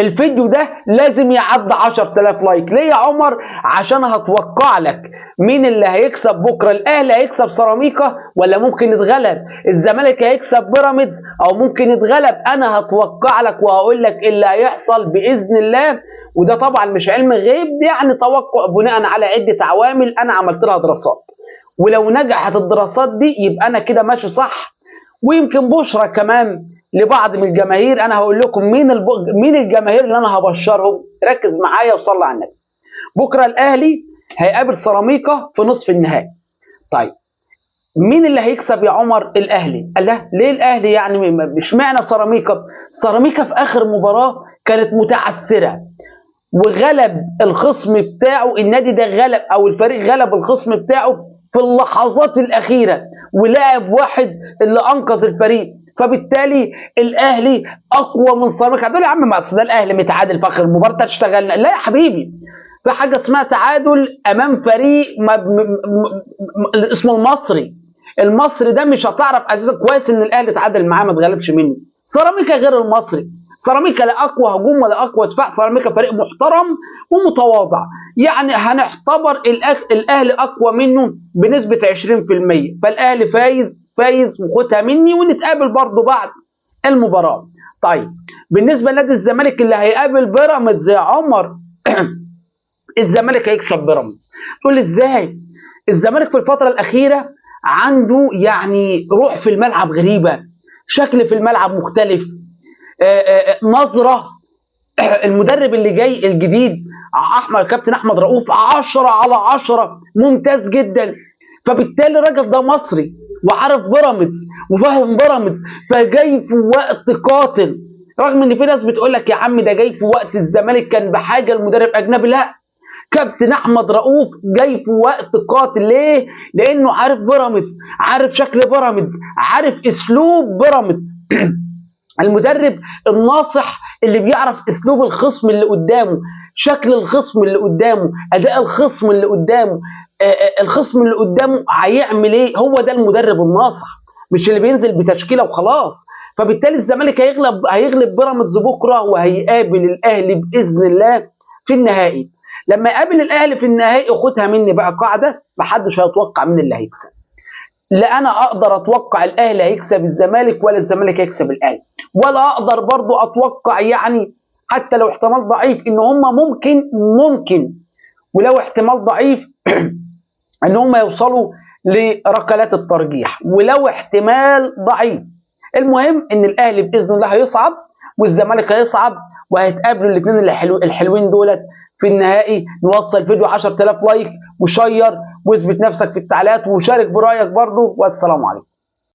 الفيديو ده لازم يعدي 10000 like. ليه يا عمر؟ عشان هتوقع لك مين اللي هيكسب بكره. الاهلي هيكسب سيراميكا ولا ممكن يتغلب؟ الزمالك هيكسب بيراميدز او ممكن يتغلب؟ انا هتوقع لك وهقول لك اللي هيحصل باذن الله، وده طبعا مش علم غيب، ده يعني توقع بناء على عده عوامل انا عملت لها دراسات، ولو نجحت الدراسات دي يبقى انا كده ماشي صح. ويمكن بشرى كمان لبعض من الجماهير، انا هقول لكم مين الجماهير اللي انا هبشرهم. ركز معايا وصلي على النبي. بكره الاهلي هيقابل سيراميكا في نصف النهائي. طيب مين اللي هيكسب يا عمر؟ الاهلي. قال لا، ليه الاهلي يعني؟ اشمعنى سيراميكا؟ سيراميكا في اخر مباراة كانت متعثره وغلب الخصم بتاعه، النادي ده غلب او الفريق غلب الخصم بتاعه في اللحظات الاخيرة، ولاعب واحد اللي انقذ الفريق، فبالتالي الاهلي اقوى من سيراميكا. هتقول يا عم ما اصل ده الاهلي متعادل في اخر المباراة اشتغلنا. لا يا حبيبي، في حاجة اسمها تعادل امام فريق اسمه المصري. المصري ده مش هتعرف اساسا كويس ان الاهلي اتعادل معاه ما اتغلبش منه. سيراميكا غير المصري، سيراميكا لا اقوى هجوم ولا اقوى دفاع، سيراميكا فريق محترم ومتواضع، يعني هنعتبر الاهلي اقوى منه بنسبة 20%، فالاهلي فايز فايز وخدها مني، ونتقابل برضو بعد المباراة. طيب بالنسبة لنادي الزمالك اللي هيقابل بيراميدز يا عمر، الزمالك هيكسب بيراميدز. تقول لي ازاي؟ الزمالك في الفترة الاخيرة عنده يعني روح في الملعب غريبة، شكل في الملعب مختلف، نظره. المدرب اللي جاي الجديد احمد، كابتن احمد رؤوف، 10 على 10، ممتاز جدا. فبالتالي الراجل ده مصري وعارف بيراميدز وفاهم بيراميدز، فجاي في وقت قاتل. رغم ان في ناس بتقول لك يا عم ده جاي في وقت الزمالك كان بحاجة لمدرب اجنبي، لا، كابتن احمد رؤوف جاي في وقت قاتل. ليه؟ لانه عارف بيراميدز، عارف شكل بيراميدز، عارف اسلوب بيراميدز. المدرب الناصح اللي بيعرف اسلوب الخصم اللي قدامه، شكل الخصم اللي قدامه، اداء الخصم اللي قدامه، الخصم اللي قدامه هيعمل ايه. هو ده المدرب الناصح، مش اللي بينزل بتشكيله وخلاص. فبالتالي الزمالك هيغلب بيراميدز بكره، وهيقابل الاهلي باذن الله في النهائي. لما يقابل الاهلي في النهائي خدها مني بقى قاعدة، محدش هيتوقع مين اللي هيكسب. لا انا اقدر اتوقع الاهلي هيكسب الزمالك ولا الزمالك هيكسب الاهلي، ولا اقدر برضو اتوقع يعني حتى لو احتمال ضعيف ان هم ممكن ولو احتمال ضعيف ان هم يوصلوا لركلات الترجيح، ولو احتمال ضعيف. المهم ان الاهلي باذن الله هيصعد والزمالك هيصعد، وهيتقابلوا الاثنين الحلوين دولت في النهائي. نوصل فيديو 10000 like و share، واثبت نفسك في التعليقات وشارك برايك برضو، والسلام عليكم.